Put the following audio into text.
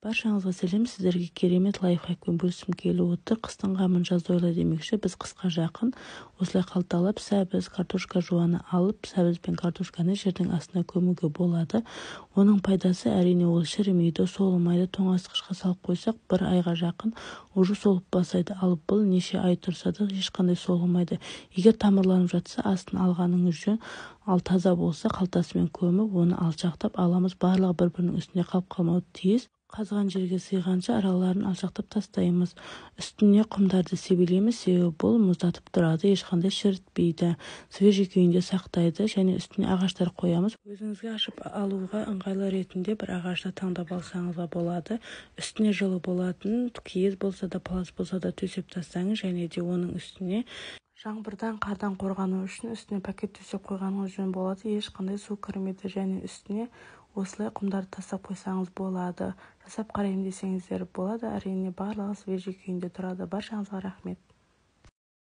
Баршаңызға сәлем! Сіздерге керемет лайфхакпен бөліскім келіп отыр. Қыстың қамын жазда ойла демекші, біз қысқа жақын осылай қалталап сәбіз, картошка жуаны алып, сәбіз бен картошканы жердің астына көмуге болады. Оның пайдасы, әрине, ол шірімейді, солмайды. Тоңазытқышқа салып қойсақ, бір айға жақын уже солып бастайды. Ал бұл неше ай тұрса да, ешқандай солмайды. Егер тамырланып жатса, астын алғаныңыз жөн. Ал таза болса, қалтасымен көміп, оны алшақтап аламыз. Барлығы бір бірінің үстінде қалып қалмауы тиіс. Қазған жерге сыйғанша араларын алшақтап тастаймыз. Үстіне құмдарды себелейміз, себебі бұл мұздатып тұрады, ешқандай шірітпейді, свежий күйінде сақтайды. Және үстіне ағаштар қоямыз. Өзіңізге ашып алуға ыңғайлы ретінде бір ағашты таңдап алсаңызға болады. Үстіне жылы болатын киіз болса да, палас болса да төсеп тастаңыз. Және де оның үстіне жаңбырдан, қардан қорғану үшін үстіне пакет төсеп қойғаныңыз жөн болады, ешқандай су кірмейді. Және үстіне осылай құмдарды тастап қойсаңыз болады. Жасап қараймын десеңіздер болады, әрине, барлығы свежий күйінде тұрады. Баршаңызға рахмет!